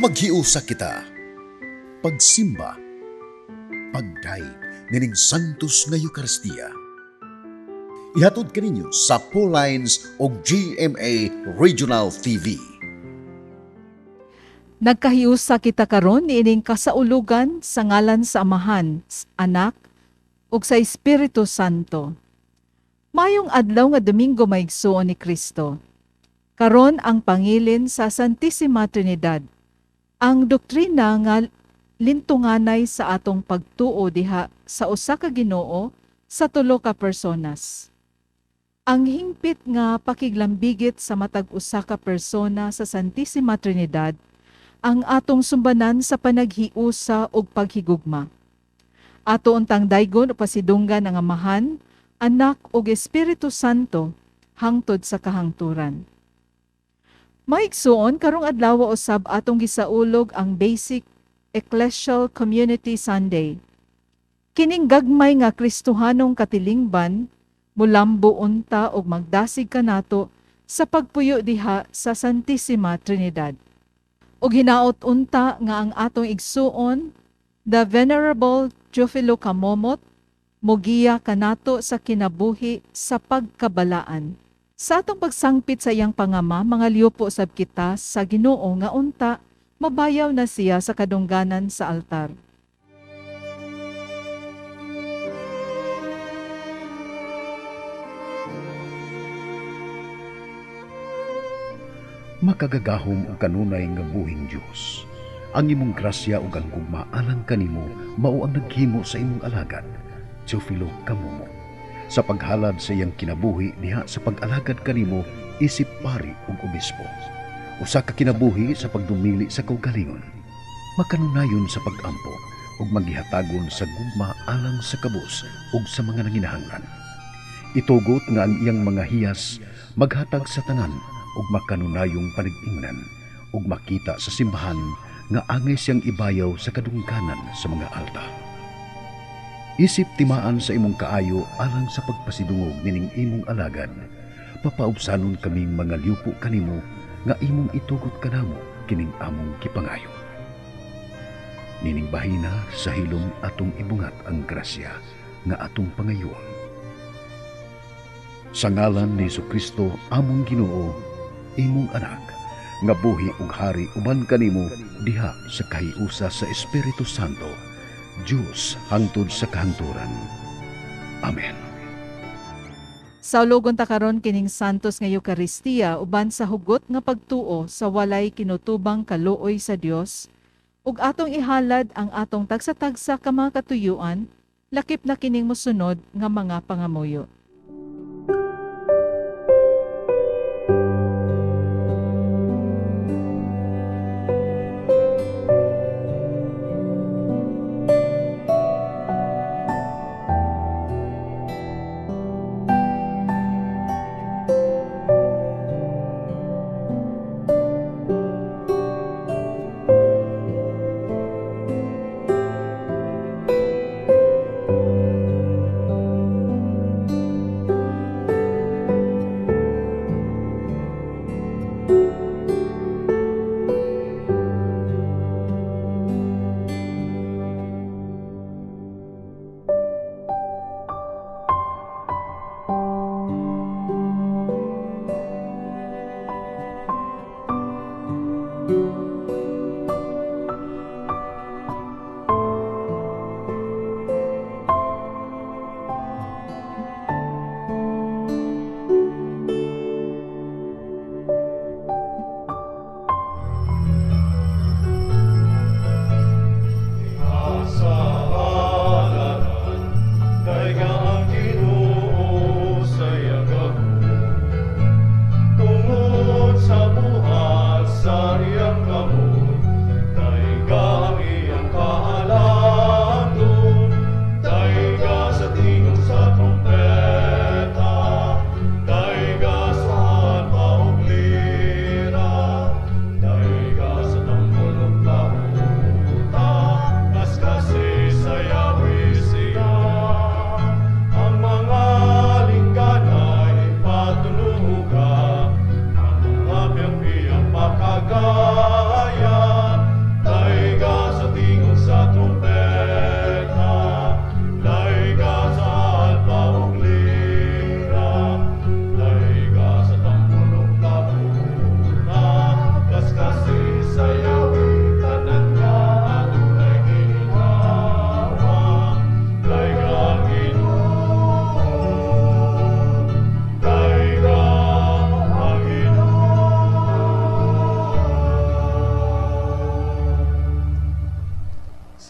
Maghiusa kita. Pagsimba. Pagdayeg nining Santos nga Eukaristiya. Ihatod kaninyo sa Lines o GMA Regional TV. Nagkahiusa kita karon niining kasaulugan sa ngalan sa Amahan, Anak, ug sa Espiritu Santo. Mayong adlaw nga Domingo, mga igsuon ni Kristo. Karon ang pangilin sa Santissima Trinidad. Ang doktrina nga lintunganay sa atong pagtuo diha sa usa ka Ginoo sa tulo ka personas. Ang hingpit nga pakiglambigit sa matag usa ka persona sa Santissima Trinidad ang atong sumbanan sa panaghiusa ug paghigugma. Ato untang daygon o pasidunggan ang Amahan, Anak ug Espiritu Santo hangtod sa kahangturan. Maigsuon, karong adlaw usab atong gisaulog ang Basic Ecclesial Community Sunday. Kining gagmay nga Kristohanong katilingban mulambo unta og magdasig kanato sa pagpuyo diha sa Santissima Trinidad. Ug hinaot unta nga ang atong igsuon, the Venerable Teofilo Camomot, mogiya kanato sa kinabuhi sa pagkabalaan. Sa atong pagsangpit sa iyang pangama, mga liupo sab kita sa Ginoo nga unta mabayaw na siya sa kadungganan sa altar. Makagagahom ug kanunay nga buhing Dios. Ang imong grasya ug ang gugma alang kanimo mao ang naghimo sa imong alagad, Teofilo Camomot, sa paghalad sa iyang kinabuhi diha sa pag-alagad kanimo isip pari ug obispo. Usa ka kinabuhi sa pagdumili sa kaugalingon, makanunayon sa pag-ampo ug maghihatagon sa gugma alang sa kabus ug sa mga nanginahanglan. Itugot nga ang iyang mga hiyas maghatag sa tanan ug makanunayong panag-ingnan ug makita sa simbahan nga angay siyang ibayaw sa kadungganan sa mga alta. Isip timaan sa imong kaayo alang sa pagpasidungog nining imong alagad, papaubsanon kaming mga liupo kanimo nga imong itugot kanamo kining among gipangayo. Nining bahina sa hilom atong ibungat ang grasya nga atong pangayoon. Sa ngalan ni Kristo among Ginoo, imong anak, nga buhi ug hari uban kanimo diha sa kahiusa sa Espiritu Santo, Dios hangtod sa kahangturan. Amen. Saulugon ta karon kining Santos nga Eukaristiya uban sa hugot nga pagtuo sa walay kinutubang kaluoy sa Dios ug atong ihalad ang atong tagsa-tagsa ka mga katuyuan, lakip na kining mosunod nga mga pangamuyo.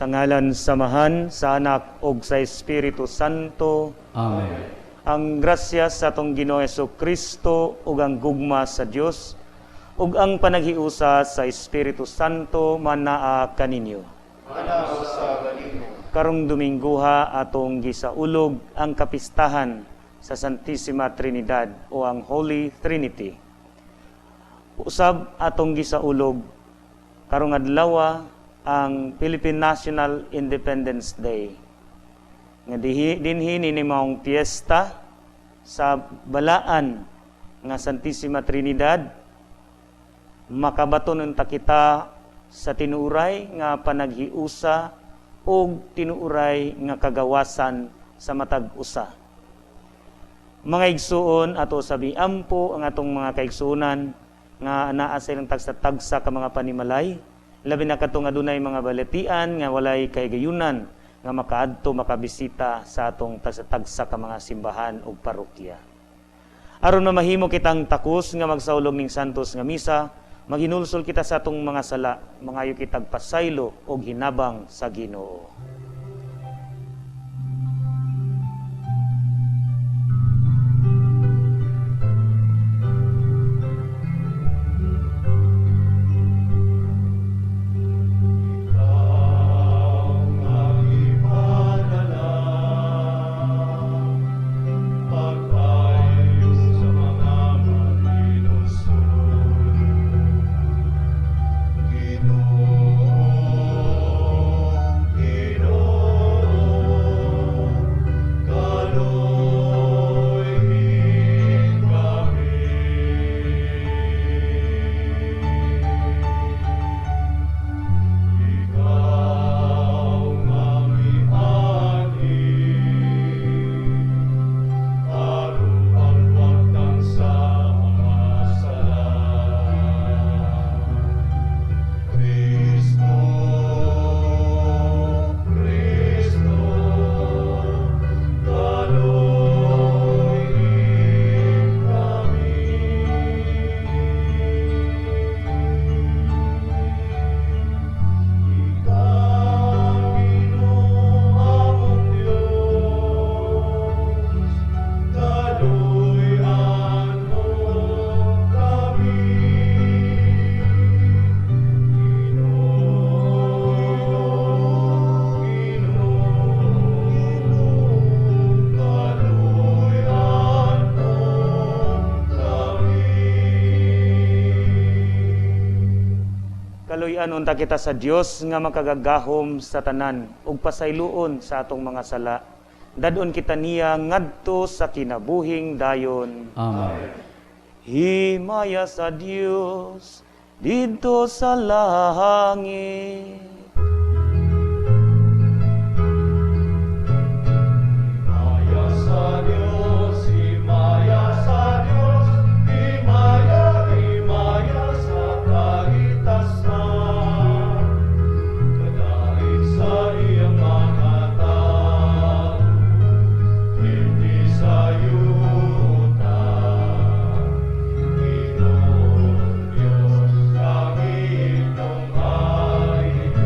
Sa ngalan sa Amahan, sa Anak ug sa Espiritu Santo. Amen. Ang grasya sa atong Ginoo Kristo ug ang gugma sa Dios ug ang panaghiusa sa Espiritu Santo manaa kaninyo. Karong Domingguha, atong gisaulog ang kapistahan sa Santissima Trinidad o ang Holy Trinity. Usab atong gisaulog karong adlaw ang Philippine National Independence Day. Nga dinhi ni maong piyesta sa balaan nga Santissima Trinidad, makabaton unta kita sa tinuuray nga panaghiusa ug tinuuray nga kagawasan sa matag usa. Mga igsuon, ato sabi ampo ang atong mga kaigsuonan nga anaa sa ilang tagsa-tagsa ka mga panimalay, labi na kadtong adunay mga balatian nga walay kahigayunan nga makaadto makabisita sa atong tagsa-tagsa ka mga simbahan ug parokya. Aron mamahimo kitang takos nga magsaulog ning santos nga misa, maghinulsol kita sa atong mga sala, mangayo kitag pasaylo og hinabang sa Ginoo. Kaluy-an unta kita sa Dios nga makagagahom sa tanan ug pasayloon sa atong mga sala. Dadon kita niya ngadto sa kinabuhing dayon. Amen. Himaya sa Dios didto sa langit. Himaya sa Dios, himaya sa Dios, himaya, himaya sa kahitasan. Kadaig sa iyang mga tao, hindi sa yuta. Ginoong Diyos, langit mong hari.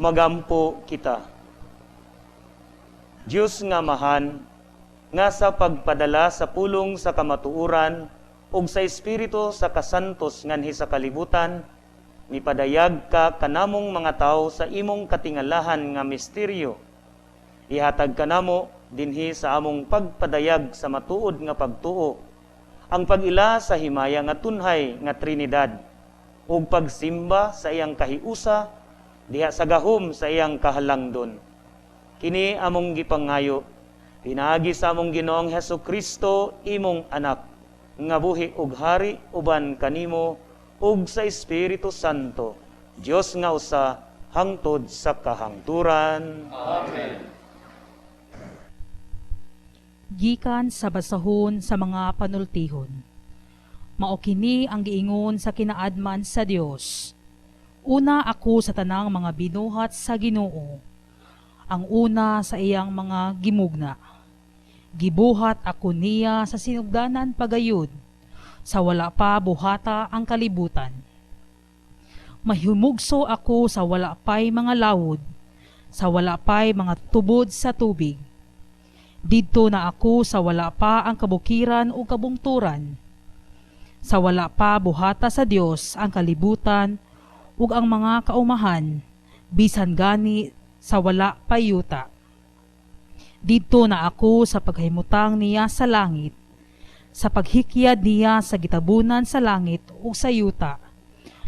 Magampo kita. Dios nga Amahan, nga sa pagpadala sa pulong sa kamatuoran ug sa espiritu sa kasantos nganhi sa kalibutan, mipadayag ka kanamong mga tawo sa imong katingalahan nga misteryo. Ihatag kanamo dinhi sa among pagpadayag sa matuod nga pagtuo, ang pag-ila sa himaya nga tunhay nga Trinidad ug pagsimba sa iyang kahiusa diha sa gahom sa iyang kahalangdon. Kini among gipangayo pinaagi sa among Ginoong Hesus Kristo, imong anak, nga buhi ug hari uban kanimo ug sa Espiritu Santo, Dios nga usa hangtod sa kahangturan. Amen. Gikan sa basahon sa mga panultihon. Mao kini ang giingon sa kinaadman sa Dios. Una ako sa tanang mga binuhat sa Ginoo. Ang una sa iyang mga gimugna. Gibuhat ako niya sa sinugdanan pagayod, sa wala pa buhata ang kalibutan. Mahimugso ako sa wala pa'y mga lawod, sa wala pa'y mga tubod sa tubig. Didto na ako sa wala pa ang kabukiran o kabungturan. Sa wala pa buhata sa Dios ang kalibutan ug ang mga kaumahan, bisan gani sa wala pa yuta. Didto na ako sa paghimutang niya sa langit, sa paghikyad niya sa gitabunan sa langit ug sa yuta,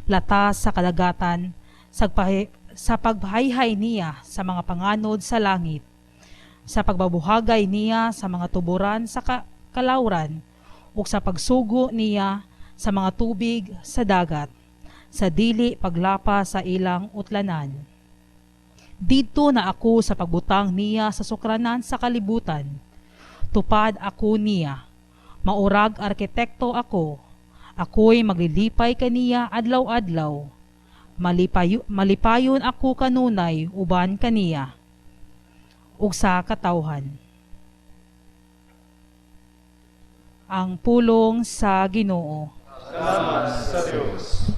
latas sa kadagatan, sa paghayhay niya sa mga panganod sa langit, sa pagbabuhagay niya sa mga tuboran sa kalawran, ug sa pagsugo niya sa mga tubig sa dagat, sa dili paglapa sa ilang utlanan. Didto na ako sa pagbutang niya sa sukranan sa kalibutan. Tupad ako niya. Maurag arkitekto ako. Ako'y maglilipay kaniya adlaw-adlaw. Malipayon ako kanunay uban kaniya ug sa katawhan. Ang pulong sa Ginoo. Salamat sa Dios.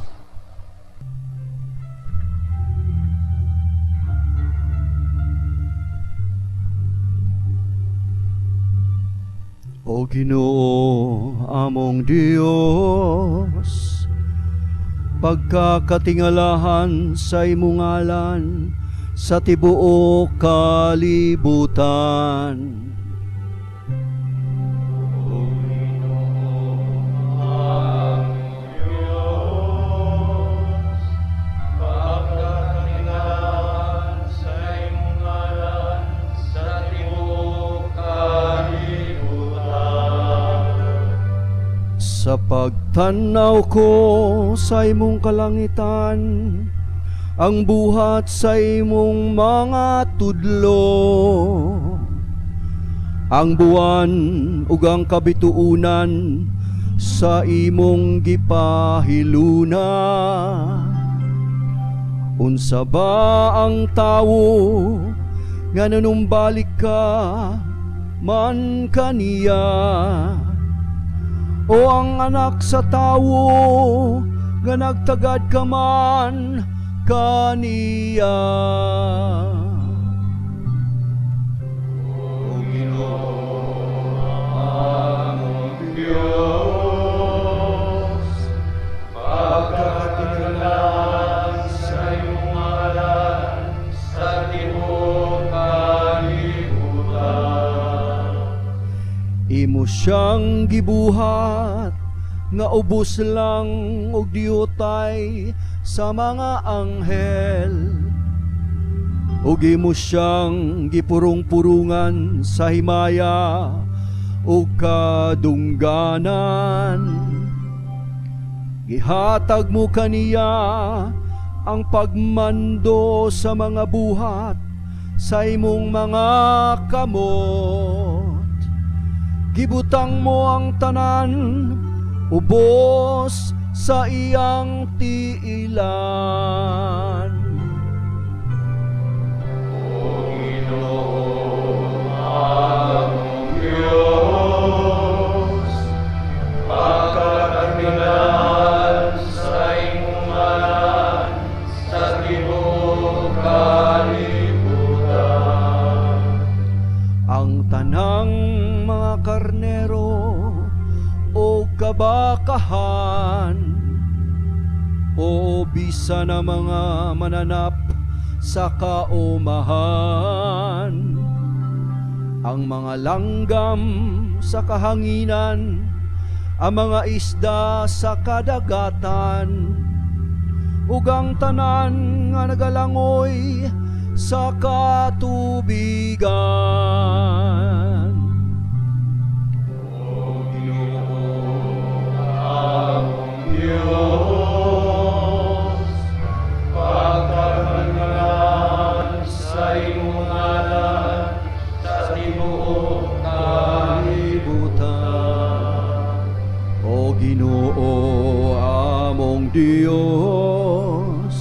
O Ginoo, among Dios, pagkakatingalahan sa imong ngalan sa tibuok kalibutan. O Ginoo, among Dios, pagkakatingalahan sa imong ngalan sa tibuok kalibutan. Sa pagtanaw ko sa imong kalangitan, ang buhat sa imong mga tudlo, ang buwan ug ang kabituunan sa imong gipahiluna. Unsa ba ang tawo nga nanumbalik ka man kaniya? O ang anak sa tawo nga nagtagad ka man kaniya? O Ginoo, among Dios, pagkakatingalahan sa imong ngalan sa tibuok kalibutan. Imo siyang gibuhat nga ubos lang og diutay sa mga anghel, ug imo siyang gipurong-purungan sa himaya ug kadungganan. Gihatag mo kaniya ang pagmando sa mga buhat sa imong mga kamot. Gibutang mo ang tanan ubos sa iyang tiilan. O Ginoo, among Dios, pagkakatingalahan sa imong ngalan sa tibuok kalibutan. kabakahan, o bisan ang mga mananap sa kaumahan, ang mga langgam sa kahanginan, ang mga isda sa kadagatan, ug ang tanan nga nagalangoy sa katubigan. O Ginoo, among Dios, pagkatingalan sa imong ngalan sa tibuok kalibutan. O Ginoo, among Dios,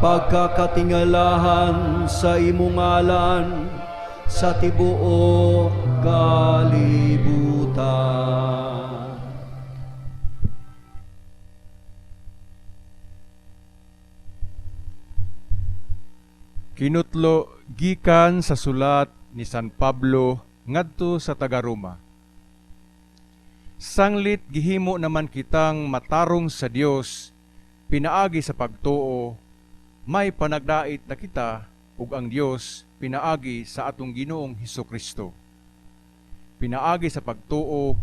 pagkakatingalahan sa imong ngalan sa tibuok kalibutan. Kinutlo gikan sa sulat ni San Pablo ngadto sa taga-Roma. Sanglit gihimo naman kitang matarong sa Dios pinaagi sa pagtuo, may panagdait na kita ug ang Dios pinaagi sa atong Ginoong Hesukristo. Pinaagi sa pagtuo,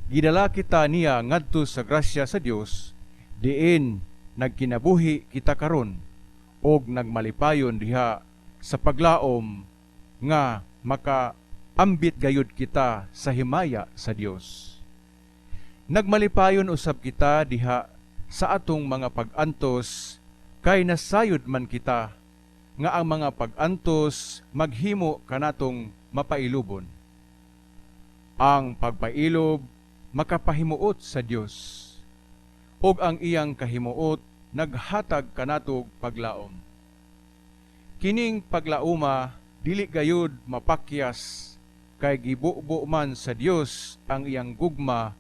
gidala kita niya ngadto sa grasya sa Dios, diin nagkinabuhi kita karon og nagmalipayon diha sa paglaom nga makaambit gayud kita sa himaya sa Dios. Nagmalipayon usab kita diha sa atong mga pag-antos, kay nasayod man kita nga ang mga pag-antos maghimo kanatong mapailubon. Ang pagpailob makapahimuot sa Dios, ug ang iyang kahimuot naghatag kanatog paglaom. Kining paglauma dili gayud mapakyas, kay gibubo man sa Dios ang iyang gugma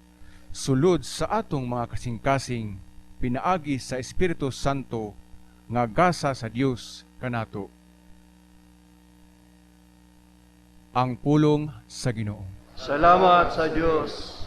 sulod sa atong mga kasing-kasing pinaagi sa Espiritu Santo nga gasa sa Dios kanato. Ang pulong sa Ginoo. Salamat sa Dios.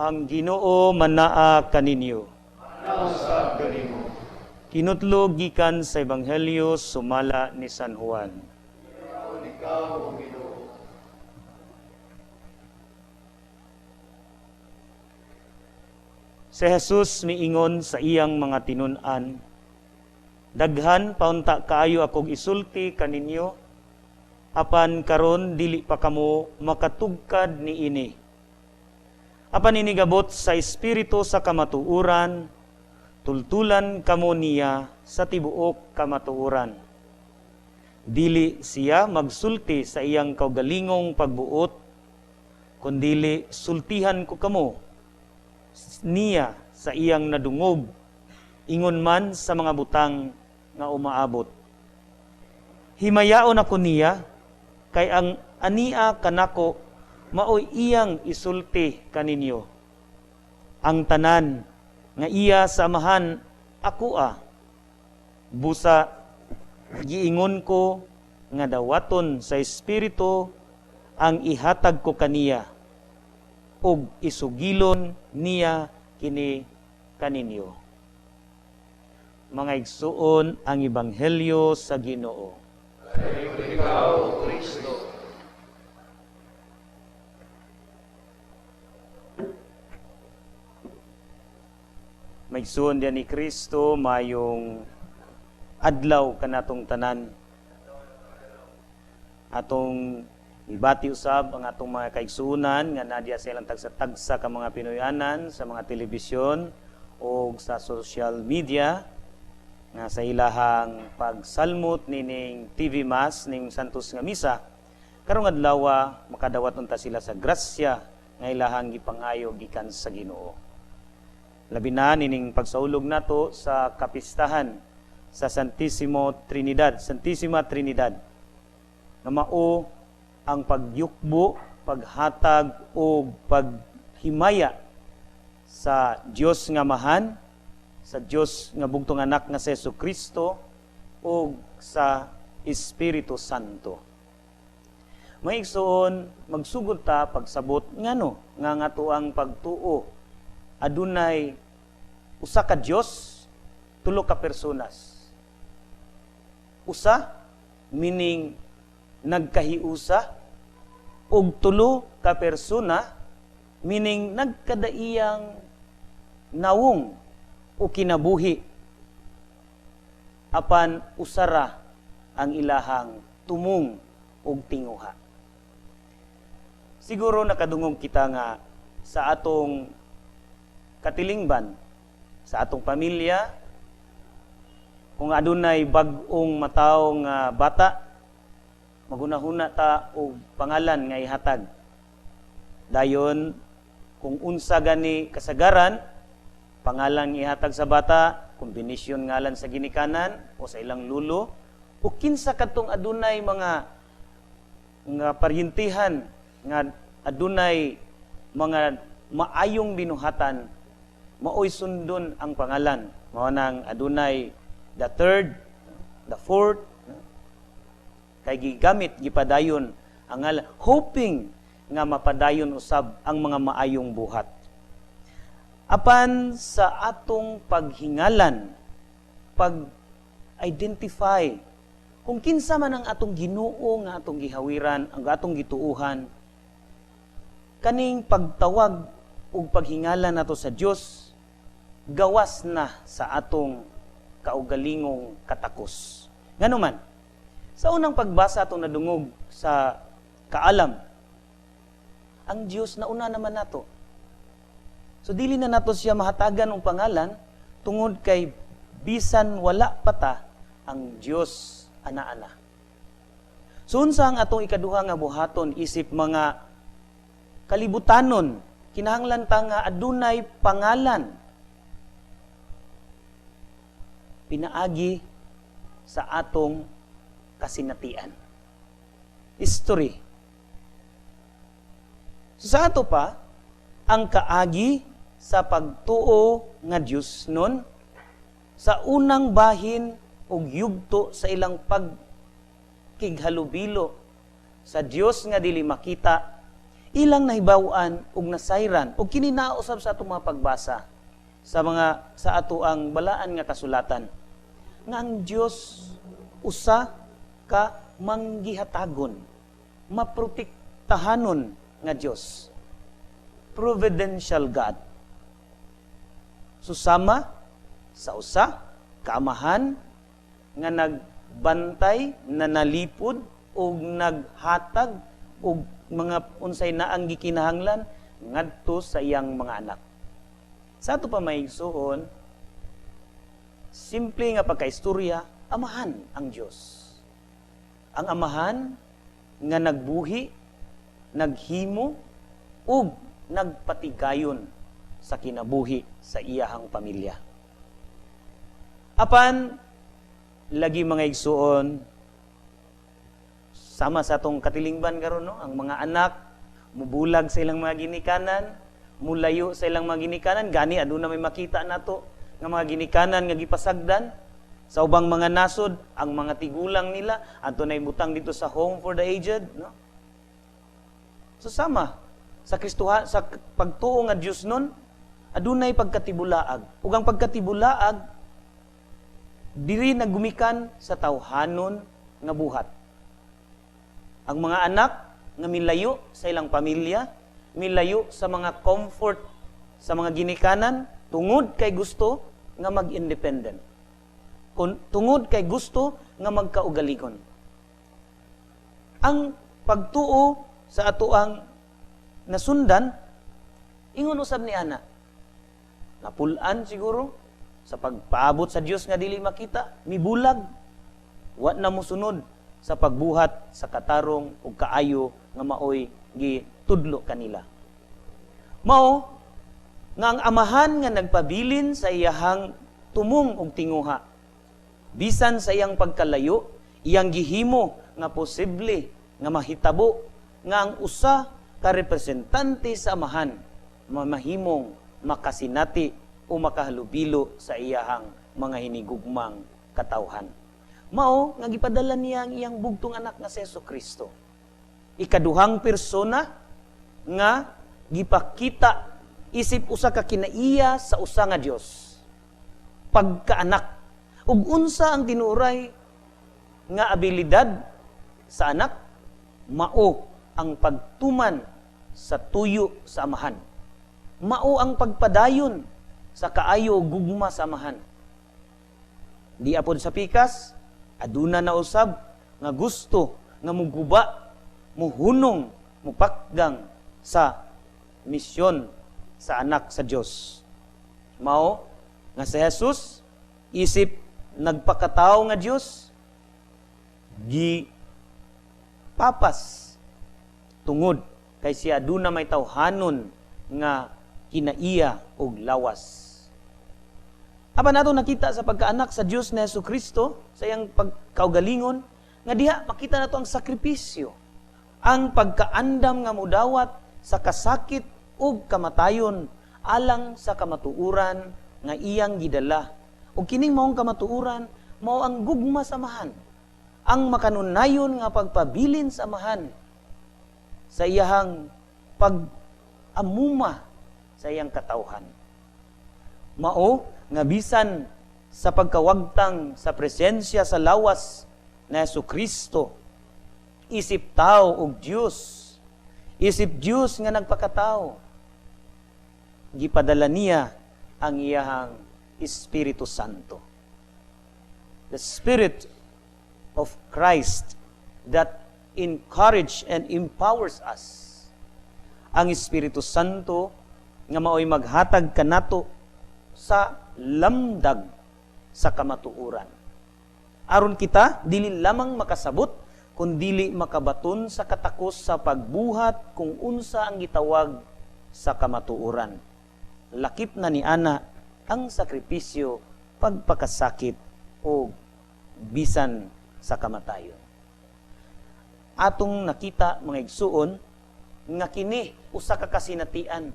Ang Ginoo manaa kaninyo. Kinutlo gikan sa Ebanghelyo sumala ni San Juan. Si Jesus miingon sa iyang mga tinun-an, daghan paunta kaayo akong isulti kaninyo, apan karon dili pa kamo makatugkad niini. Apan inigabot sa Espiritu sa kamatuoran, tultulan kamo niya sa tibuok kamatuoran. Dili siya magsulti sa iyang kaugalingong pagbuot, kundili sultihan ko kamo niya sa iyang nadungog, ingon man sa mga butang nga umaabot. Himayaon ako niya, kay ang ania kanako maoy iyang isulti kaninyo. Ang tanan nga iya sa Amahan akoa, busa giingon ko nga dawaton sa Espiritu ang ihatag ko kaniya. ug isugilon niya kini kaninyo. Mga igsuon, ang ebanghelyo sa Ginoo. Ikaw, Kristo. Maigsuon diyan ni Kristo, mayong adlaw kanatong tanan. Atong ibati usab ang atong mga kaigsuonan nga nadya sa ilang tagsa-tagsa ka mga Pinoyanan sa mga telebisyon o sa social media nga sa ilahang pagsalmot nining TV Mass ning Santos nga Misa. Karong adlaw makadawat unta sila sa grasya nga ilahang gipangayo gikan sa Ginoo. Labi na nining pagsaulog nato sa kapistahan sa Santisimo Trinidad, Santissima Trinidad, nga mao ang pagyukbo, paghatag o paghimaya sa Dios nga Amahan, sa Dios nga bugtong anak nga si Jesucristo ug sa Espiritu Santo. Mga igsoon, magsugod ta pagsabot ngano nga ngato ang pagtuo adunay usa ka Dios, tulo ka personas. Usa meaning nagkahiusa, ug tulo ka persona meaning nagkadaiyang nawong o kinabuhi, apan usara ang ilahang tumong ug tinguha. Siguro nakadungog kita nga sa atong katilingban, sa atong pamilya, kung adunay bag-ong mataw nga bata, magunahuna ta og pangalan nga ihatag. Dayon, kung unsa gani kasagaran, pangalan nga ihatag sa bata, kombinasyon ngalan sa ginikanan o sa ilang lulo, o kinsa kadtong adunay mga nga paryentihan nga adunay mga maayong binuhatan, maoy sundon ang pangalan. Mao nang adunay the third, the fourth, kay gigamit gipadayon ang ngalan, hoping nga mapadayon usab ang mga maayong buhat. Apan sa atong paghingalan, pag-identify kung kinsa man ang atong Ginoo nga atong gihawiran, ang atong gituuhan, kaning pagtawag ug paghingalan nato sa Dios gawas na sa atong kaugalingong katakos. Ngano man, sa unang pagbasa atong nadungog sa kaalam, ang Dios nauna naman nato. So dili na nato siya mahatagan og pangalan tungod kay bisan wala pa ta, ang Dios ana-ana. So unsa ang atong ikaduha nga buhaton isip mga kalibutanon, kinahanglan ta nga adunay pangalan pinaagi sa atong kasinatian. History. So sa ato pa, ang kaagi sa pagtuo nga Dios nun, sa unang bahin og yugto sa ilang pagkighalubilo sa Dios nga dili makita, ilang nahibaw-an ug nasayran ug kini nausab sa atong mga pagbasa sa mga sa ato ang balaan nga kasulatan nga ang Dios usa ka manggihatagon, maprotektahanon nga Dios, providential God. Susama sa usa kaamahan nga nagbantay, nanalipod ug naghatag og mga unsay naang gikinahanglan ngadto sa iyang mga anak. Sa ato pa maigsuon, simple nga pagkaistorya, amahan ang Dios. Ang amahan nga nagbuhi, naghimo ug nagpatigayon sa kinabuhi sa iyahang pamilya. Apan lagi mga igsuon, sama sa atong katilingban karon, no, ang mga anak mubulag sa ilang mga ginikanan, mulayo sa ilang mga ginikanan, gani aduna may makita nato nga mga ginikanan nga gipasagdan sa ubang mga nasod, ang mga tigulang nila adto nay butang dito sa home for the aged, no? So sama Sa Kristoha, sa pagtuo nga Dios nun, adunay pagkatibulaag. Ug ang pagkatibulaag diri naggumikan sa tawhanon nga buhat. Ang mga anak nga milayo sa ilang pamilya, milayo sa mga comfort sa mga ginikanan tungod kay gusto nga mag-independent. Tungod kay gusto nga magkaugalingon. Ang pagtuo sa atoang nasundan, ingon usab ni ana. Napul-an siguro sa pagpaabot sa Dios nga dili makita, mibulag, wa na mosunod sa pagbuhat sa katarong ug kaayo nga maoy gitudlo kanila. Mao nga ang Amahan nga nagpabilin sa iyahang tumong ug tinguha, bisan sa iyang pagkalayo, iyang gihimo nga posible nga mahitabo nga ang usa ka representante sa Amahan mamahimong makasinati o makahalubilo sa iyahang mga hinigugmang katawhan. Mao nga gipadala niya ang iyang bugtong anak nga si Jesu Kristo. Ikaduhang persona nga gipakita isip usa ka kinaiya sa usa nga Dios. Pagkaanak. Ug unsa ang tinuray nga abilidad sa anak? Mao ang pagtuman sa tuyo sa Amahan. Mao ang pagpadayon sa kaayo ug gugma sa Amahan. Di apod sa pikas, aduna na usab nga gusto nga muguba, muhunong, mupakgang sa misyon sa anak sa Dios. Mao nga si Jesus isip nagpakatao nga Dios, gi papas tungod kay siya aduna may tawhanon nga kinaiya og lawas. Apan ato nakita sa pagkaanak sa Dios na Jesu Kristo sa iyang pagkaugalingon nga diha makita nato ang sakripisyo, ang pagkaandam nga mudawat sa kasakit ug kamatayon alang sa kamatuoran nga iyang gidala. Ug kining maong kamatuoran mao ang gugma sa Amahan, ang makanunayon nga pagpabilin sa Amahan sa iyahang pag-amuma sa iyang katawhan. Mao nga bisan sa pagkawagtang sa presensya sa lawas na Jesu Kristo, isip tao og Dios, isip Dios nga nagpakatao, gipadala niya ang iyahang Espiritu Santo. The Spirit of Christ that encourage and empowers us. Ang Espiritu Santo nga maoy maghatag kanato sa lamdag sa kamatuoran. Aron kita dili lamang makasabot kun dili makabaton sa katakos sa pagbuhat kung unsa ang gitawag sa kamatuoran. Lakip na ni ana ang sakripisyo, pagpakasakit o bisan sa kamatayon. Atong nakita, mga igsuon, nga kini usa ka kasinatian.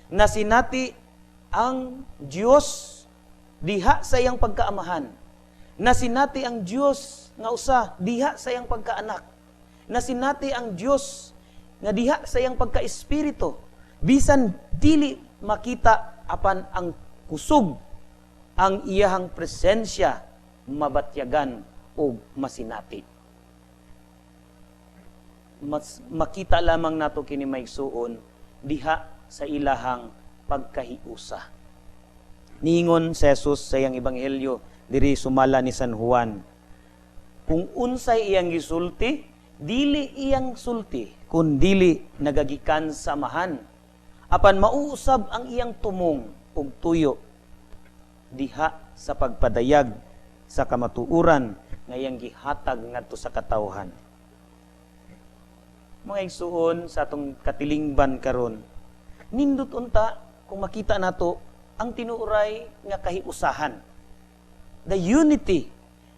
Nasinati ang Dios diha sa iyang pagkaamahan. Nasinati ang Dios nga usa diha sa iyang pagkaanak. Nasinati ang Dios nga diha sa iyang pagkaespiritu. Bisan dili makita, apan ang kusog ang iyahang presensya mabatyagan og masinati. Mas makita lamang nato kini, maigsuon, diha sa ilahang pagkahiusa. Niingon si Jesus sa iyang ebanghelyo diri sumala ni San Juan. Kung unsay iyang gisulti, dili iyang sulti kun dili nagagikan sa Amahan. Apan mauusab ang iyang tumong ug tuyo diha sa pagpadayag sa kamatuoran nga iyang gihatag ngadto sa katawhan. Mga igsuon, sa atong katilingban karon, nindot unta kung makita nato ang tinuoray nga kahiusahan. The unity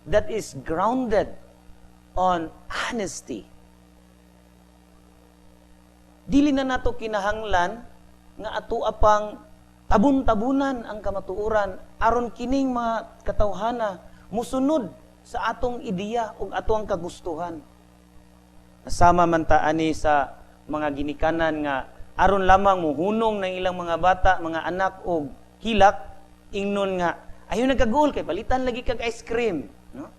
that is grounded on honesty. Dili na nato kinahanglan nga ato apang tabun-tabunan ang kamatuoran aron kining mga katawhana musunod sa atong ideya ug ato ang kagustuhan. Nasama man ta ani sa mga ginikanan nga Aron lamang muhunong ng ilang mga bata, mga anak og hilak, ingnon nga ayo nagkaguol kay palitan lagi kag ice cream, no?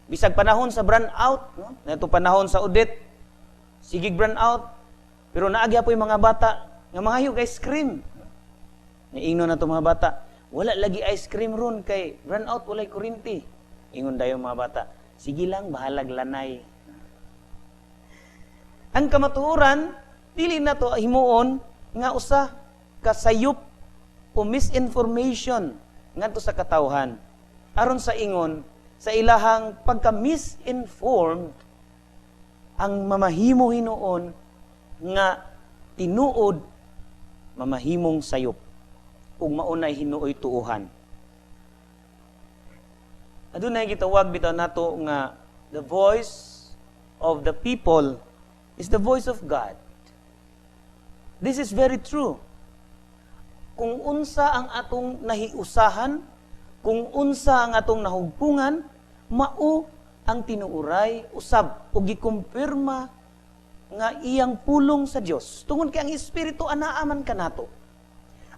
Bisag panahon sa brand out, no? Nato panahon sa Odette, sigig brand out, pero naa gyapoy mga bata nga mangayo ice cream. Niingnon na to mga bata, wala lagi ice cream ron kay brand out, walay kurinti. Ingon dayon mga bata, sige lang, bahalag lanay. Ang kamatuoran, dili na to himuon nga usa ka sayop o misinformation ngadto sa katawhan. Aron sa ingon, sa ilahang pagka-misinformed, ang mamahimo hinuon nga tinuod mamahimong sayop ug maunay hinuoy tuohan. Adunay gitawag bitaw nato nga the voice of the people is the voice of God. This is very true. Kung unsa ang atong nahiusahan, kung unsa ang atong nahugpungan, mao ang tinuuray usab o gikumpirma nga iyang pulong sa Dios. Tungod kay ang Espiritu anaa man kanato.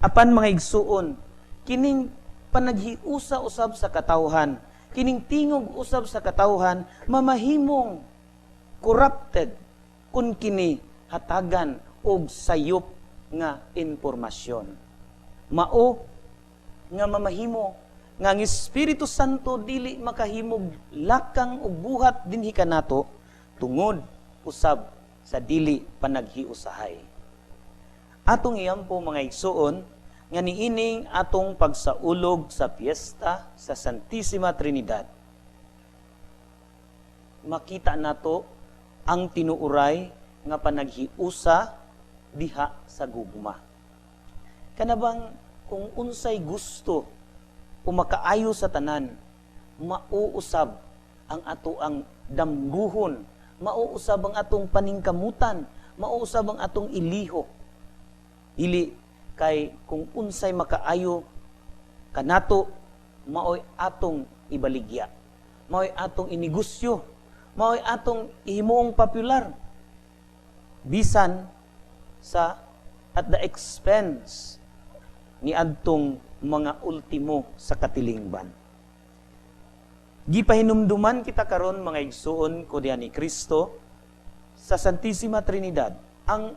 Apan mga igsuon, kining panaghiusa usab sa katawhan, kining tingog usab sa katawhan, mamahimong corrupted kung kini hatagan og sayop nga impormasyon. Mao nga mamahimo nga ang Espiritu Santo dili makahimog lakang og buhat dinhi kanato tungod usab sa dili panaghiusahay. Atong iyampo mga igsuon nga niining atong pagsaulog sa piyesta sa Santissima Trinidad, makita nato ang tinuuray nga panaghiusa diha sa gugma. Kanabang kung unsay gusto o makaayo sa tanan, mauusab ang ato ang damguhon, mauusab ang atong paningkamutan, mauusab ang atong iliho. Dili kay kung unsay makaayo kanato, maoy atong ibaligya, maoy atong inegosyo, maoy atong ihimuong popular, bisan sa at the expense ni adtong mga ultimo sa katilingban. Gipahinumduman kita karon mga igsuon ko diha ni Kristo sa Santissima Trinidad, ang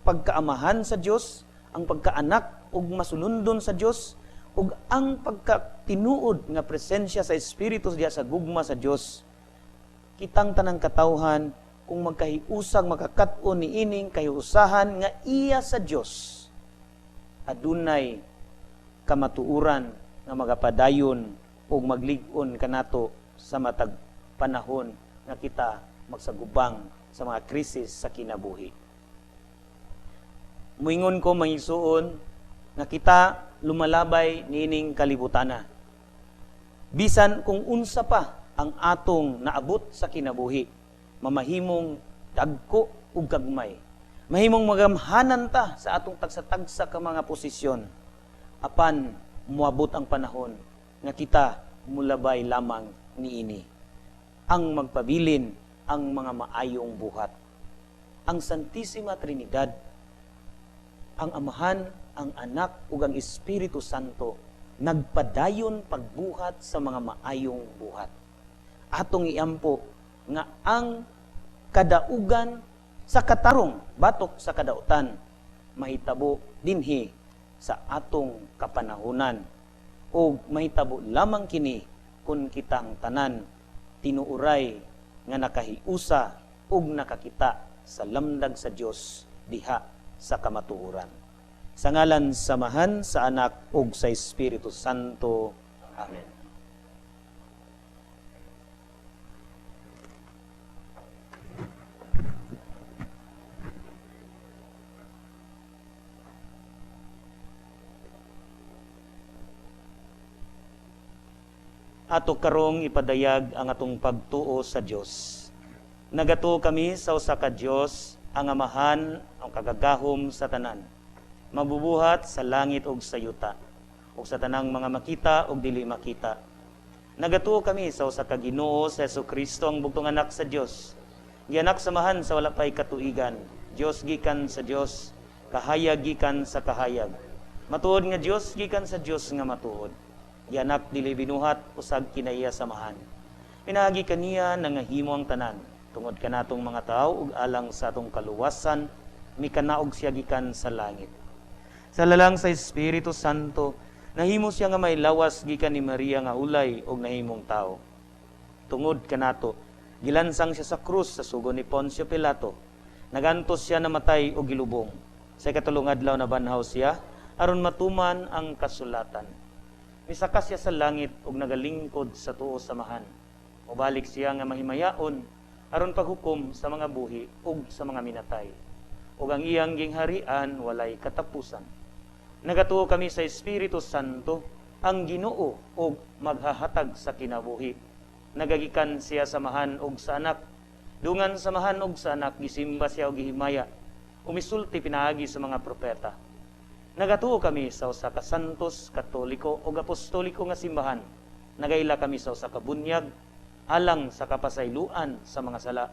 pagkaamahan sa Dios, ang pagkaanak ug masulundon sa Dios, ug ang pagkatinuod nga presensya sa Espiritu diha sa gugma sa Dios. Kitang tanang katawhan kung magkahiusang makakat-on niining kahiusahan nga iya sa Dios, adunay kamatuoran nga magapadayon ug maglig-on kanato sa matag panahon nga kita magsagubang sa mga krisis sa kinabuhi. Muingon ko mga igsuon nga kita lumalabay niining kalibutana. Bisan kung unsa pa ang atong naabot sa kinabuhi, mamahimong dagko ug gagmay. Mahimong magamhanan ta sa atong tagsa-tagsa ka mga posisyon. Apan moabot ang panahon nga kita mulabay lamang niini. Ang magpabilin ang mga maayong buhat. Ang Santissima Trinidad, ang Amahan, ang Anak ug ang Espiritu Santo nagpadayon pagbuhat sa mga maayong buhat. Atong iampo nga ang kadaugan sa katarong batok sa kadautan mahitabo dinhi sa atong kapanahunan, ug mahitabo lamang kini kun kitang tanan tinuuray nga nakahiusa ug nakakita sa lamdag sa Dios diha sa kamatuoran. Sa ngalan sa Amahan, sa Anak ug sa Espiritu Santo. Amen. Ato karong ipadayag ang atong pagtuo sa Dios. Nagatuo kami sa usa ka Dios, ang Amahan, ang kagagahom sa tanan, mabubuhat sa langit ug sa yuta, ug sa tanang mga makita ug dili makita. Nagatuo kami sa usa ka Ginoo sa Hesukristo, ang bugtong anak sa Dios. Gianak sa Amahan sa wala pay katuigan, Dios gikan sa Dios, Kahayag gikan sa kahayag. Matuod nga Dios gikan sa Dios nga matuod. Gianak, dili binuhat, usag kinaiya sa Amahan. Pinaagi kaniya nangahimo ang tanan. Tungod kanatong mga tao ug alang sa atong kaluwasan, mikanaog siya gikan sa langit. Sa lalang sa Espiritu Santo, nahimo siya nga may lawas gikan ni Maria nga ulay ug nahimong tao. Tungod kanato, gilansang siya sa krus sa sugo ni Poncio Pilato. Nagantos siya, namatay ug gilubong. Sa ikatulong adlaw nabanhaw siya aron matuman ang kasulatan. Misaka siya sa langit ug nagalingkod sa tuo sa Amahan. Mobalik siya nga mahimayaon aron paghukom sa mga buhi ug sa mga minatay. Ug ang iyang gingharian walay katapusan. Nagatuo kami sa Espiritu Santo, ang Ginoo ug maghahatag sa kinabuhi. Nagagikan siya sa Amahan ug sa Anak. Dungan sa Amahan ug sa Anak, gisimba siya ug gihimaya. Umisulti pinaagi sa mga propeta. Nagatuo kami sa usa ka santos, katoliko ug apostoliko nga simbahan. Nagaila kami sa usa ka bunyag alang sa kapasayloan sa mga sala.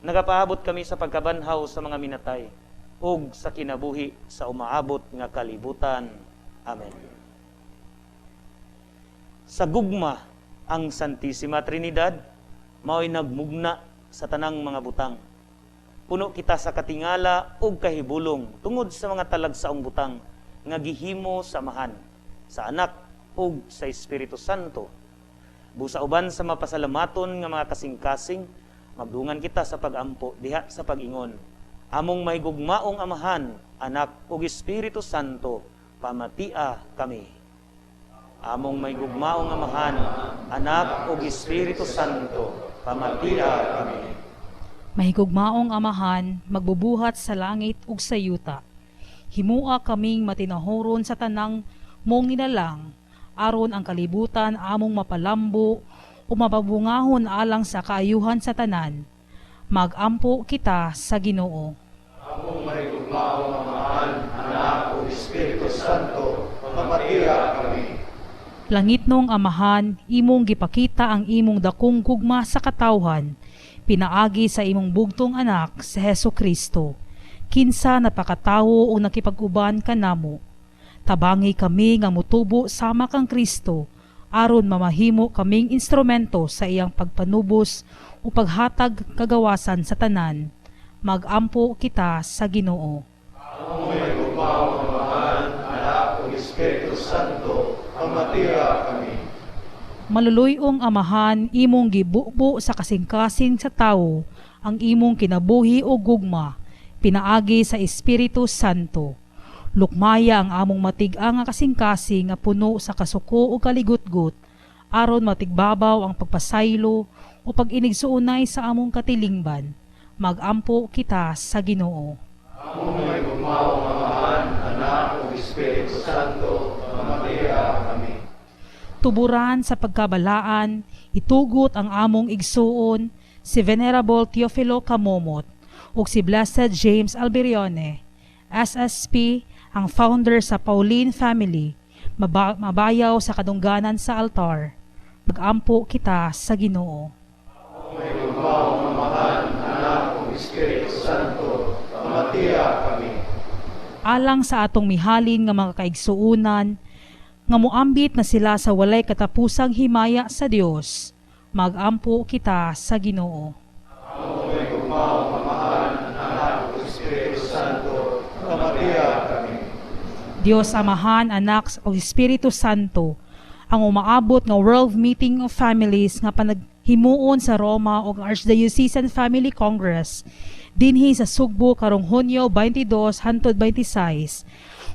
Nagapaabot kami sa pagkabanhaw sa mga minatay ug sa kinabuhi sa umaabot nga kalibutan. Amen. Sa gugma, ang Santissima Trinidad mao'y nagmugna sa tanang mga butang. Puno kita sa katingala ug kahibulong tungod sa mga talagsaong butang nga gihimo sa Amahan, sa Anak ug sa Espiritu Santo. Busa uban sa mapasalamaton nga mga kasing-kasing, magdungan kita sa pagampo diha sa pag-ingon: Among mahigugmaong Amahan, Anak ug Espiritu Santo, pamatia kami. Among mahigugmaong Amahan, Anak ug Espiritu Santo, pamatia kami. Mahigugmaong Amahan, magbubuhat sa langit ug sa yuta. Himua kaming matinahoron sa tanang mong nilalang, aron ang kalibutan among mapalambo o mapabungahon alang sa kaayuhan sa tanan. Magampo kita sa Ginoo. Among mahigugmaong Amahan, Anak ug Espiritu Santo, pamatia kami. Langitnong Amahan, imong gipakita ang imong dakong gugma sa katawhan, pinaagi sa imong bugtong anak, si Hesu Kristo, kinsa napakatawo o nakipag-uban kanamo. Tabangi kami nga mutubo sama kang Kristo, aron mamahimo kaming instrumento sa iyang pagpanubos o paghatag kagawasan sa tanan. Magampo kita sa Ginoo. Among mahigugmaong Amahan, Anak ug Espiritu Santo, pamatia kami. Maluluy-ong Amahan, imong gibubo sa kasing-kasing sa tawo ang imong kinabuhi o gugma, pinaagi sa Espiritu Santo. Lukmaya ang among matig-a nga kasing-kasing nga puno sa kasuko o kaligutgot, aron matigbabaw ang pagpasaylo o pag-inigsuonay sa among katilingban. Magampo kita sa Ginoo. Among mahigugmaong Amahan, Anak ug Espiritu Santo, pamatia kami. Tuburan sa pagkabalaan, itugot ang among igsuon, si Venerable Teofilo Camomot ug si Blessed James Alberione, SSP, ang founder sa Pauline Family, mabayaw sa kadungganan sa altar. Magampo kita sa Ginoo. Among mahigugmaong Amahan, Anak ug Espiritu Santo, pamatia kami. Alang sa atong mihalin nga mga kaigsuonan, nga muambit na sila sa walay katapusang himaya sa Dios, magampo kita sa Ginoo. Among mahigugmaong Amahan, Anak ug Espiritu Santo, pamatia kami. Dios Amahan, Anak ug Espiritu Santo, ang umaabot nga World Meeting of Families nga panaghimuon sa Roma ug Archdiocesan Family Congress dinhi sa Sugbo karong Hunyo 22 hantod 26,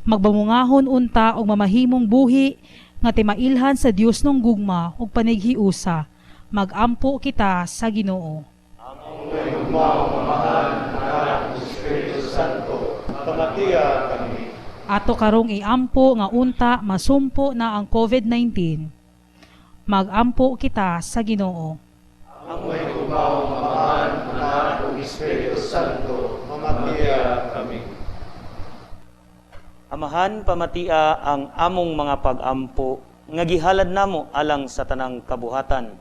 magbamungahon unta og mamahimong buhi nga timailhan sa Dios ng gugma ug panighiusa. Magampo kita sa Ginoo. Among mahigugmaong Amahan, Anak ug Espiritu Santo, pamatia kami. Ato karong iampo nga unta masumpo na ang COVID-19. Magampo kita sa Ginoo. Among mahigugmaong Amahan, Anak ug Espiritu Santo, pamatia kami. Amahan, pamatia ang among mga pag-ampo nga gihalad namo alang sa tanang kabuhatan.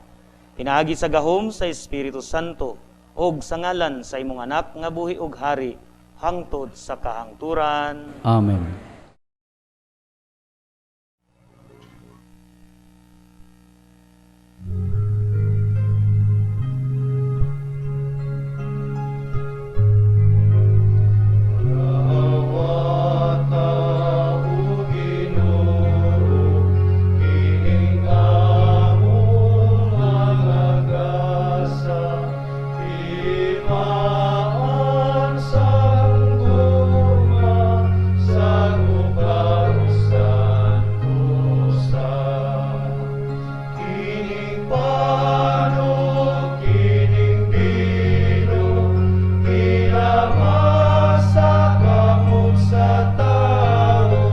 Pinaagi sa gahom sa Espiritu Santo ug sa ngalan sa imong Anak nga buhi ug hari hangtod hangtod sa kahangturan. Amen. Awata o Ginoo, kining among mga gasa, timaan sang gugma, sa usa. Kining pano, kining bino, kinama sa kamot sa tao.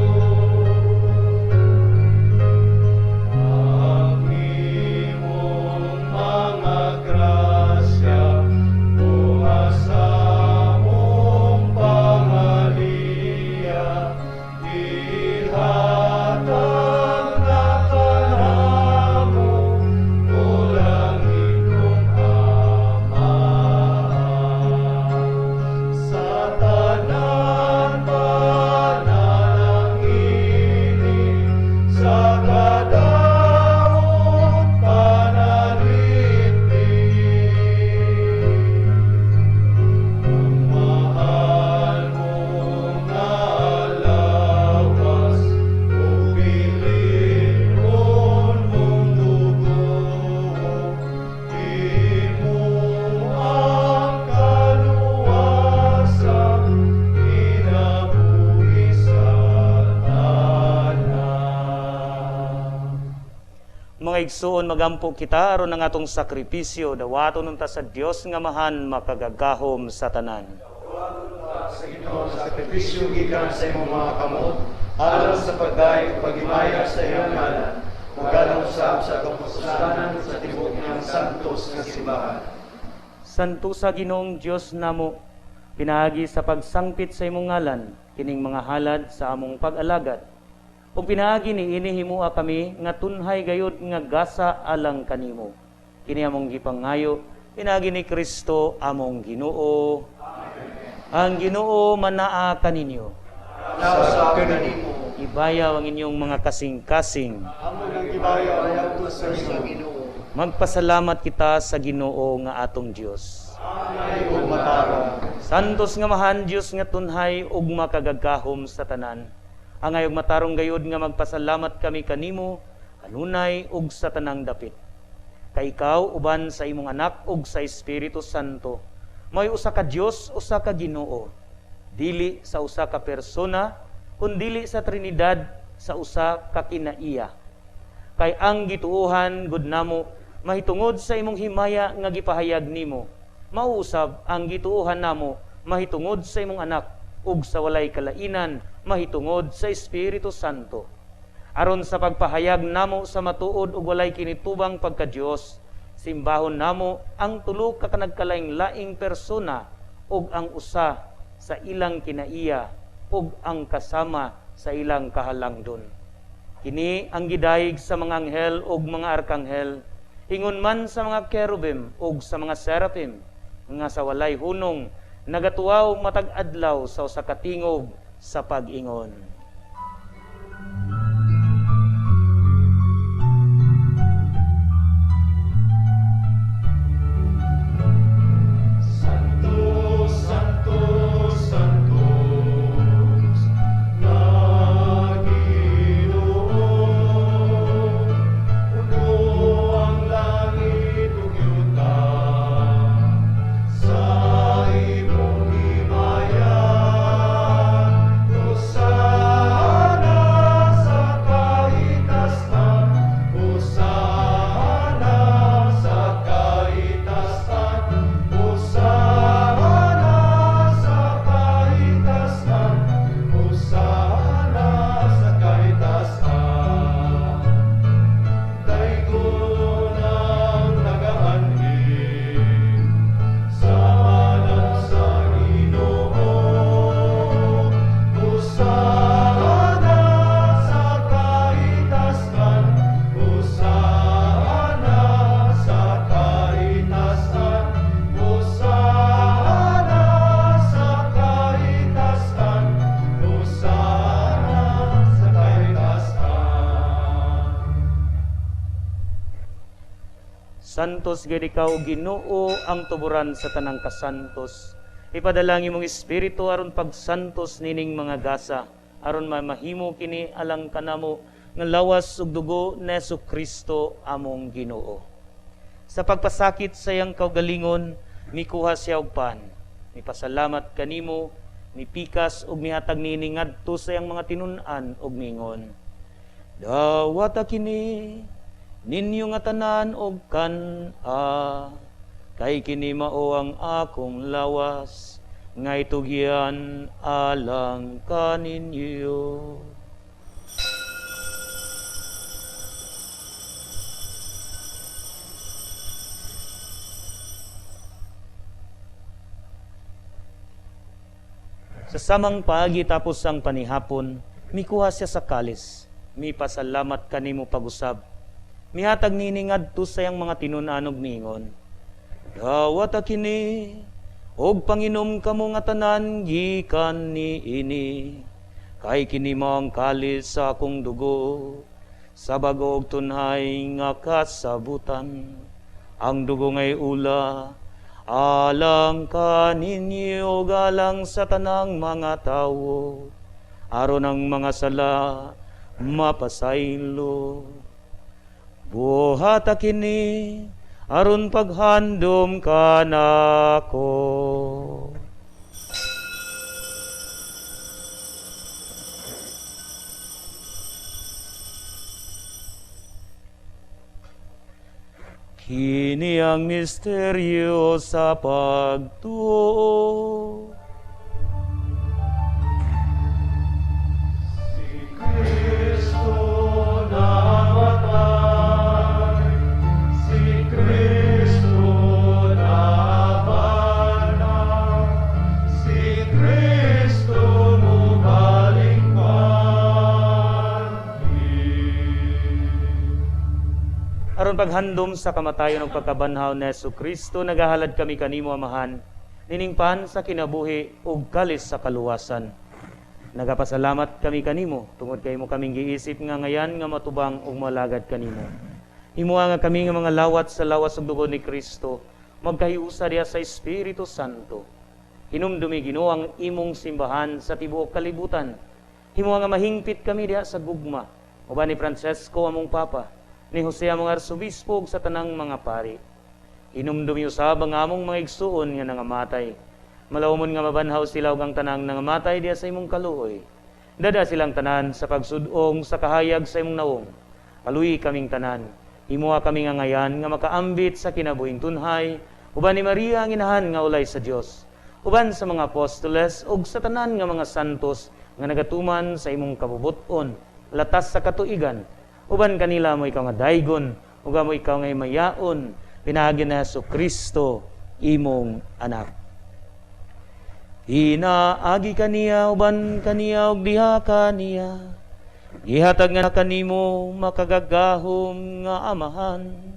Ang imong mga grasya, bunga sa among pangaliya, ihatag na kanamo, o langitnong Ama. Sa tanan panalangini, sa kadaot panalipdi. Ang mahal mo nga lawas, ug bilin-on mong dugo, imo ang kaluwasan, kinabuhi sa tanan. Mga igsuon, magampo kita aron ang atong sakripisyo dawaton unta sa Dios nga Amahan makagagahom sa tanan. Sa Ginoo sa sakripisyo gikan sa imong mga kamot, alang sa pagdayeg ug paghimaya sa iyang ngalan, ug alang usab sa atong kapuslanan sa tibuok niyang santos nga simbahan. Santusa, Ginoong Dios namo, pinaagi sa pagsangpit sa imong ngalan kining mga halad sa among pag-alagad. Ug pinaagi niini himoa kami nga tunhay gayud nga gasa alang kanimo. Kini among gipangayo pinaagi ni Kristo among Ginoo. Ang Ginoo manaa kaninyo. Nausab kanimo. Ibayaw ang inyong mga kasing-kasing. Amo nang gibayaw ngadto sa Ginoo. Magpasalamat kita sa Ginoo nga atong Dios. Angay ug matarong. Santos nga Amahan, Dios nga tunhay ug makagagahom sa tanan. Angay ug matarong gayud nga magpasalamat kami kanimo kanunay ug sa tanang dapit. Kay ikaw uban sa imong anak ug sa Espiritu Santo, may usa ka Dios, usa ka Ginoo. Dili sa usa ka persona, kundili sa Trinidad sa usa ka kinaiya. Kay ang gituohan gud namo mahitungod sa imong himaya nga gipahayag nimo, mauusab ang gituohan namo mahitungod sa imong anak ug sa walay kalainan mahitungod sa Espiritu Santo. Aron sa pagpahayag namo sa matuod ug walay kinitubang pagka-Dios, simbahon namo ang tulo ka kanagkalaing-laing persona ug ang usa sa ilang kinaiya ug ang kasama sa ilang kahalangdon. Kini ang gidayeg sa mga anghel ug mga arkanghel, ingon man sa mga kerubim ug sa mga serapim, nga sa walay hunong nagatuaw matag adlaw sa usa ka tingog sa pag-ingon. Santo, Santo, Santos, nga Ginoo, puno ang langit ug yuta sa imong himaya. Hosana. Santos gid ikaw Ginoo, ang tuburan sa tanang kasantos. Ipadala ang imong espiritu aron pagsantos nining mga gasa, aron mamahimo kini alang kanamo nga lawas ug dugo ni Kristo among Ginoo. Sa pagpasakit sa iyang kaugalingon, mikuha siya og pan, mipasalamat kanimo, mipikas ug mihatag niini ngadto sa iyang mga tinun-an ug miingon: Dawata kini ninyo nga tanan og kan-a, kay kini mao ang akong lawas nga itugyan alang kaninyo. Sa samang paagi tapos ang panihapon, mikuha siya sa kalis, mipasalamat kanimo pag-usab. Mihatag niini ngadto sa iyang mga tinun-an ug miingon: Dawata kini og panginom kamo nga tanan gikan niini, kay kini mao ang kalis sa akong dugo, sa bag-o og tunhay nga kasabutan. Ang dugo ngay ula alang kaninyo ug alang sa tanang mga tawo, aron ang mga sala mapasaylo. Buhata kini aron paghandom kanako. Kini ang misteryo sa pagtuo. Si Kristo namatay, si Kristo nabanhaw, si Kristo mubaling panhi. Aron paghandom sa kamatayon ug pagkabanhaw ni Jesu Kristo, nagahalad kami kanimo, Amahan, nining pan sa kinabuhi ug kalis sa kaluwasan. Nagapasalamat kami kanimo tungod kay imo kaming giisip nga ngayan nga matubang ug malagad kanimo. Himoa nga kami nga mga lawat sa lawas ug dugo ni Kristo, magkahiusa diha sa Espiritu Santo. Hinumdumi, Ginoo, ang imong simbahan sa tibuok kalibutan. Himoa nga mahingpit kami diha sa gugma uban ni Francesco among Papa, ni Jose among Arsobispo ug sa tanang mga pari. Hinumdumi usab ang among mga igsuon nga nangamatay. Malawomon nga mabanhaw sila ug ang tanang nangamatay diha sa imong kaluoy. Dada silang tanan sa pagsudong sa kahayag sa imong nawong. Kaluoyi kaming tanan. Himoa kami nga ngayan nga makaambit sa kinabuhing tunhay uban ni Maria ang inahan nga ulay sa Dios, uban sa mga apostoles ug sa tanan nga mga santos nga nagatuman sa imong kabubut-on latas sa katuigan. Uban kanila mo ikaw nga daygon ug amo ikaw nga himayaon pinaagi ni Jesu Kristo imong anak. Inaagi kaniya, uban kaniya ug diha kaniya, gihatag nga kanimo makagagahom nga Amahan,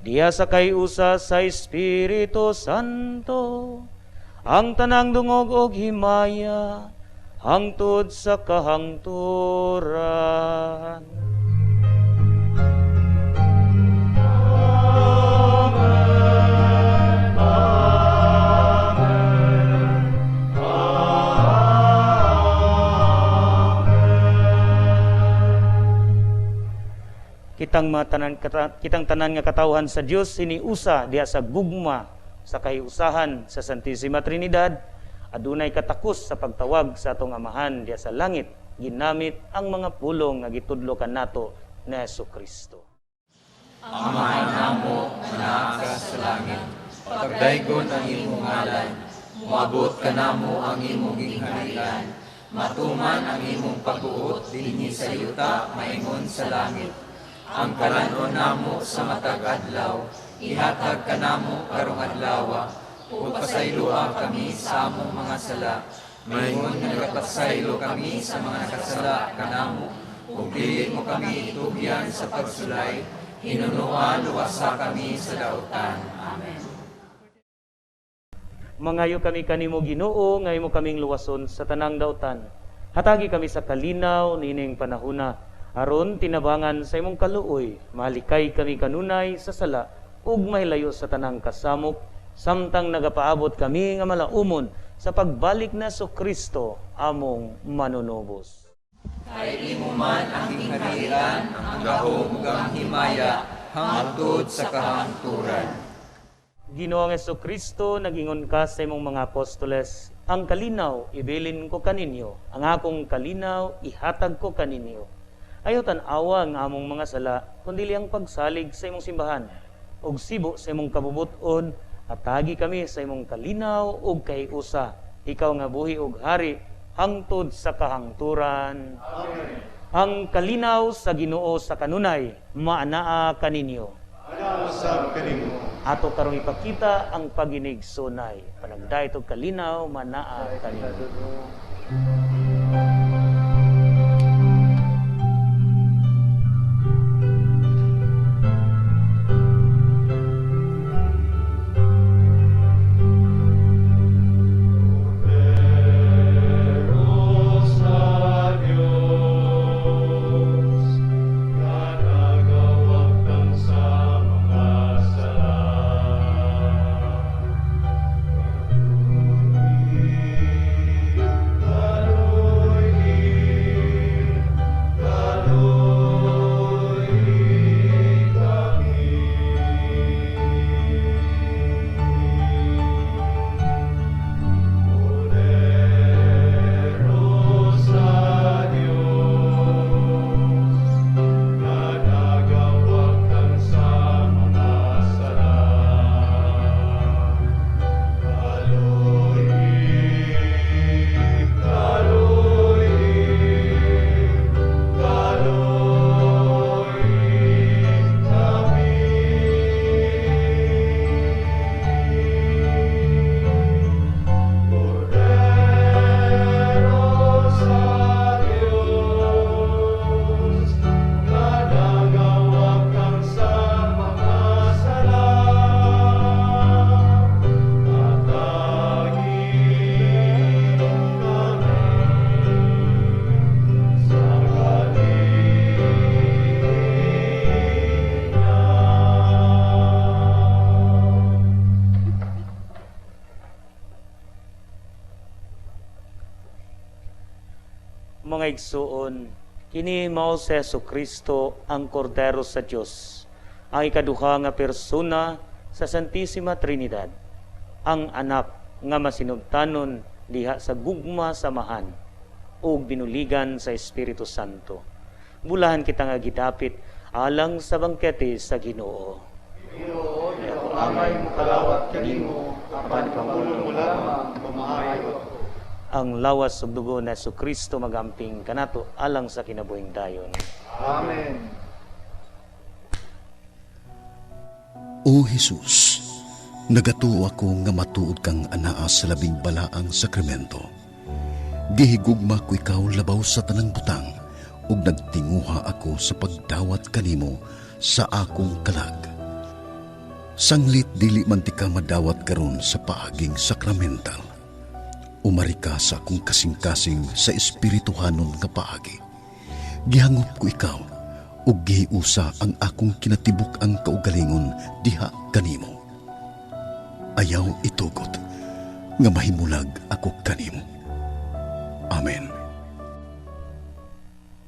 diha sa kay-usa sa Espiritu Santo, ang tanang dungog og himaya hangtod sa kahangturan. Amen. Amen. Amen. Kitang matanan, kitang tanan nga katawhan sa Dios siniusa diha sa gugma sa kahiusahan sa Santissima Trinidad, adunay katakos sa pagtawag sa atong Amahan diha sa langit, ginamit ang mga pulong nga gitudlo kanato ni Jesu Kristo. Amahan namo nga naa ka sa langit, pagdaygon ang imong ngalan, moabot kanamo ang imong gingharian, matuman ang imong pagbuot dinhi sa yuta maingon sa langit. Ang kalanon namo sa matag adlaw, ihatag kanamo karong adlawa, ug pasayloa kami sa among mga sala, maingon nga nagapasaylo kami sa mga nakasala kanamo, ug dili mo kami itugyan sa pagsulay, hinunoa luwasa kami sa dautan. Amen. Mangayo kami kanimo, Ginoo, nga imo kaming luwason sa tanang dautan. Hatagi kami sa kalinaw niining panahuna, aron tinabangan sa imong kaluoy, malikay kami kanunay sa sala ug mahilayo sa tanang kasamok samtang nagapaabot kami nga malaumon sa pagbalik na Kristo among manunubos. Kay imo man ang gingharian, ang gahom ug ang himaya hangtod sa kahangturan. Ginoong Kristo, nag-ingon ka sa imong mga apostoles, ang kalinaw ibilin ko kaninyo, ang akong kalinaw ihatag ko kaninyo. Ayaw tan-awa ang among mga sala, kundi ang pagsalig sa imong simbahan. Ug sibo sa imong kabubuton, atagi kami sa imong kalinaw ug kahiusa. Ikaw nga buhi ug hari hangtod sa kahangturan. Amen. Ang kalinaw sa Ginoo sa kanunay, maanaa kaninyo. Anaa usab kanimo. Ato karong ipakita ang paginigsunay. Panagdayot og kalinaw, manaa kaninyo. Kordero sa Dios, nga nagawagtang sa mga sala. Kaloy, kaloy, kaloy kami. Kordero sa Dios, nga nagawagtang sa mga sala. Kaloy, kaloy, kaloy kami. Kordero sa Dios, nga nagawagtang sa mga sala. Atagi kami sa kalinaw. Mga igsuon, kini mao si Kristo ang Kordero sa Dios, ang ikaduha nga persona sa Santissima Trinidad, ang anak nga masinugtanon diha sa gugma sa Amahan ug binuligan sa Espiritu Santo. Bulahan kita nga gidapit alang sa bangkete sa Ginoo. Ginoo, di ako angay mokalawat kanimo, apan pamulong mo lamang, mamaayo ako. Ang lawas ug dugo ni Kristo magamping kanato alang sa kinabuhing dayon. Amen. O Jesus, nagatuo ako nga matuod kang anaa sa labing balaang sakramento. Gihigugma ko ikaw labaw sa tanang butang ug nagtinguha ako sa pagdawat kanimo sa akong kalag. Sanglit dili man tika madawat karon sa paaging sakramental. Umari ka sa akong kasing-kasing sa espirituhanon nga paagi. Gihangop ko ikaw ug gihiusa ang akong kinatibuk-ang kaugalingon diha kanimo. Ayaw itugot nga mahimulag ako kanimo. Amen.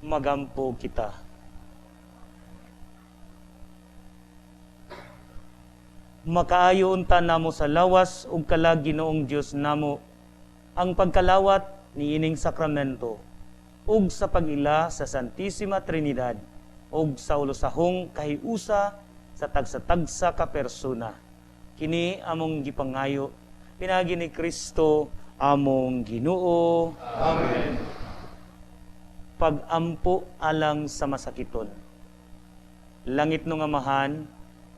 Magampo kita. Makaayo unta namo sa lawas ug kalag, Ginoong Dios namo, ang pagkalawat niining sakramento ug sa pag-ila sa Santissima Trinidad ug sa ulosahong kahiusa sa tagsa-tagsa ka persona. Kini among gipangayo pinaagi ni Kristo among Ginoo. Amen. Pagampo alang sa masakiton. Langit nung Amahan,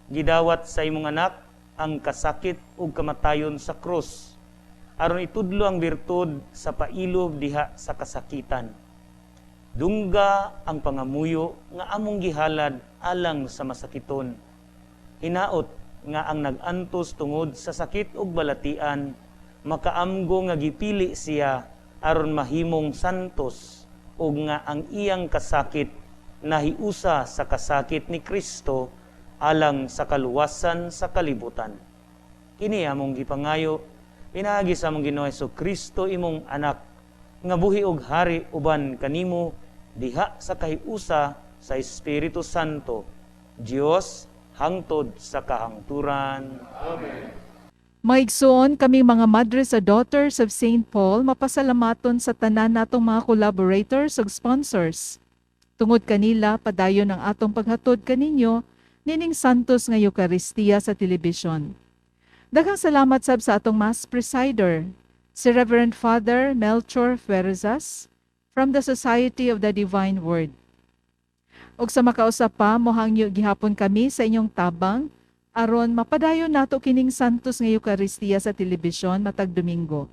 gidawat sa imong anak ang kasakit ug kamatayon sa krus aron itudlo ang birtud sa pailob diha sa kasakitan. Dungga ang pangamuyo nga among gihalad alang sa masakiton. Hinaot nga ang nag-antos tungod sa sakit ug balatian makaamgo nga gipili siya aron mahimong santos ug nga ang iyang kasakit nahiusa sa kasakit ni Kristo alang sa kaluwasan sa kalibutan. Kini among gipangayo pinaagi sa among Ginoo Kristo, imong anak, nga buhi og hari uban kanimo diha sa kahiusa sa Espiritu Santo, Dios, hangtod sa kahangturan. Amen. Maigsoon, kaming mga Madre sa Daughters of St. Paul mapasalamaton sa tanan natong mga collaborators ug sponsors. Tungod kanila, padayon ang atong paghatod kaninyo nining Santos nga Eukaristiya sa telebisyon. Daghang salamat sab sa atong Mass Presider, si Reverend Father Melchor Fuerzas from the Society of the Divine Word. Ug sa makausa pa, mohangyo gihapon kami sa inyong tabang aron mapadayon nato kining Santos nga Eukaristiya sa telebisyon matag Domingo.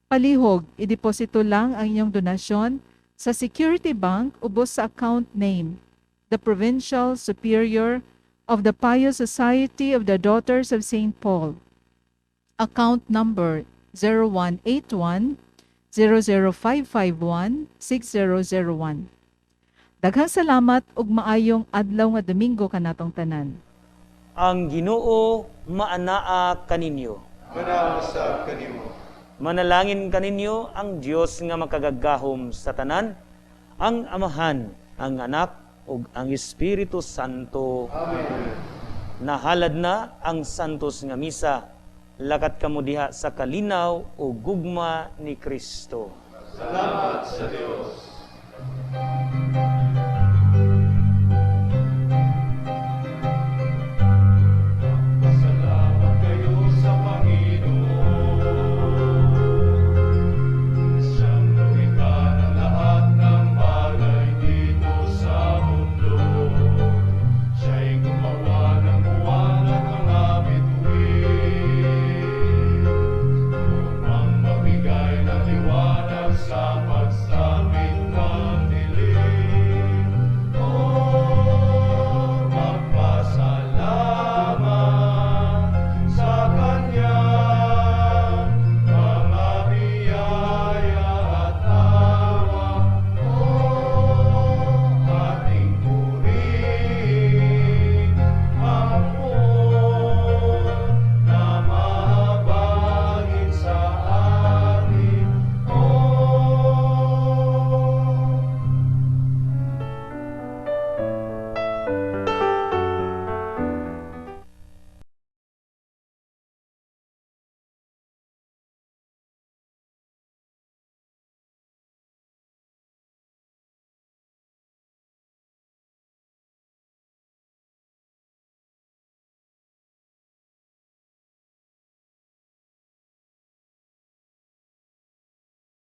Palihog, ideposito lang ang inyong donasyon sa Security Bank ubos sa account name, the Provincial Superior of the Pious Society of the Daughters of St. Paul. Account number 0181 00551 6001. Daghang salamat ug maayong adlaw nga Domingo kanatong tanan. Ang Ginoo maanaa kaninyo. Manaa usab kanimo. Manalangin kaninyo ang Dios nga makagagahom sa tanan, ang Amahan, ang Anak ug ang Espiritu Santo. Amen. Nahalad na ang Santos nga Misa. Lakat kamo diha sa kalinaw ug gugma ni Kristo. Salamat sa Dios.